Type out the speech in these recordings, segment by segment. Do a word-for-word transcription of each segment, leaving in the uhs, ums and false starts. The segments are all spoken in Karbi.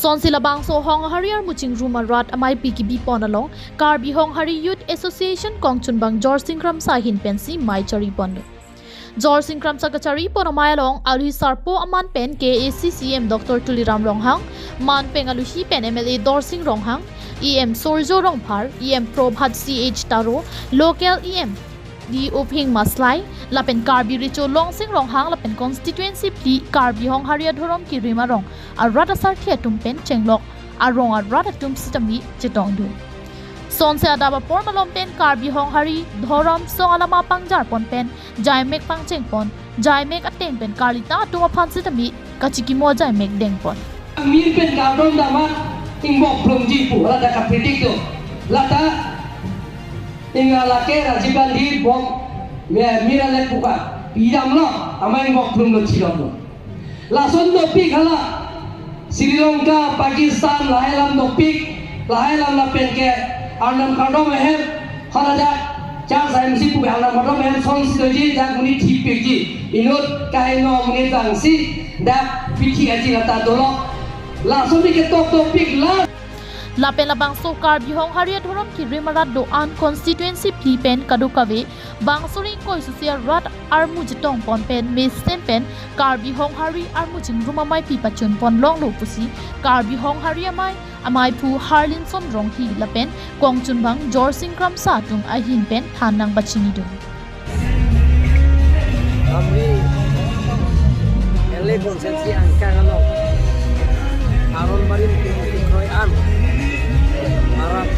Sonsi labangso Honghari armu chingrum arat amaipi kibipon along Karbi Honghari Youth Association kongchunbang Jorsing Kramsa ahin pensi mei charipon. Jorsing Kramsa kacharipon amei along alwi sarpo aman pen K A A C C M Doctor Tuliram Ronghang, manpeng aluhi pen M L A Dorsing Ronghang, E M Surjo Rongphar, E M Prabhat C H Taro, local E M D Uphing Maslai, lapen Karbi Recho Longsing Ronghang lapen constituency phli Karbi Honghari adhorom kirim arong arat asarthe atum pen chenglok arong arat atum sitame chetongdun. Sonsi adap apor malom pen Karbi Honghari dhorom song alama pangjarpon pen jaimek pangchengpon, jaimek ateng pen karlita atum aphan sitame kachikimo jaimek dengpon. Mir pen kardom damat ingbok plumji pu lata kapredict do. Lata inga lake Rajiv Gandhi bok me mira le puka pidamlo, amei ingbok plumlo chilomlo. Lason dopik hala Sri Lanka, Pakistan, lahai alam dopik, lahai alam lapen ke Arnam kardom ahem, hala jak char sa M C pu Arnam kardom ahem sonsi doji jak muni thipikji, inut kaino muni tangsi dak pithi aji lata dolo. Lason ni ketok dopik la. Lapen labangso Karbi Honghari adhorom kirim arat do-an constituency phli pen kadokave bangso ring koi susi arat armu chetongpon pen mesen pen Karbi Honghari armu chingrum amaipi pachunpon longlo pusi Karbi Honghari amei, ameiphu Harlinson Ronghi lapen kongchunbang Jorsing Kramsa atum ahin pen than nangpachinidun. Amri L A constituency angkang along Aron Barim Tingkroi an arat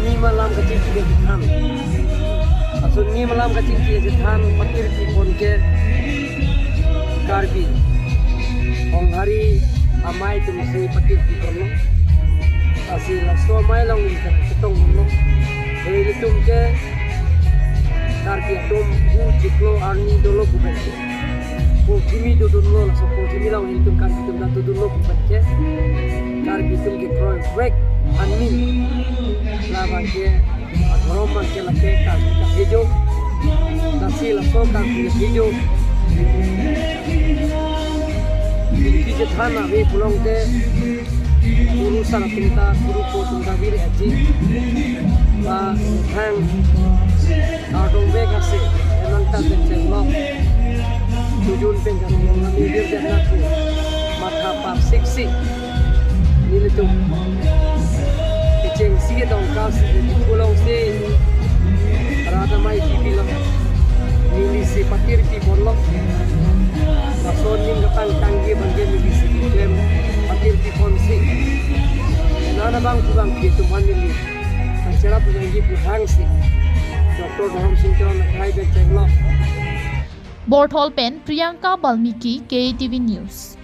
nimalam kachingki chethan. Asun nimalam kachingki chethan patirpipon ke Karbi Honghari amei atumsi patirpiponlo. Lasi laso amei along chetonglo. Hei ilitum ke Karbi atum hu chiklo arni dolo pu pen ke. Porthimi dodunlo, laso porthimi along ilitum Karbi atum ta dodunlo pu pen ke. Karbi atum kekroivek arni. Labang ke adhorom abang ke lake Karbi kaphejo. Lasi laso Karbi kaphejo. Ilitum chethan ave pulote, guru sar atum ta, guru po atum ta viri aji. Ba hang kardom vek ase, emang ta kenchenglok. Tujun pen kami yang kami vir jana ku. Matha par siksi. Nelitum kechengsi kedongkar si, pulang si, rada mai di bilang. Nelisi patirpiponlo. Lason ning katang tanggi bangke nelisi klem patirpiponsi. Nana bang pu bang pi atum aphan neli kacharap nangji pu hangsi Doctor Dhorom Sing Teron akhai kenchenglok. Borthol pen Priyanka Balmiki, K A T V News.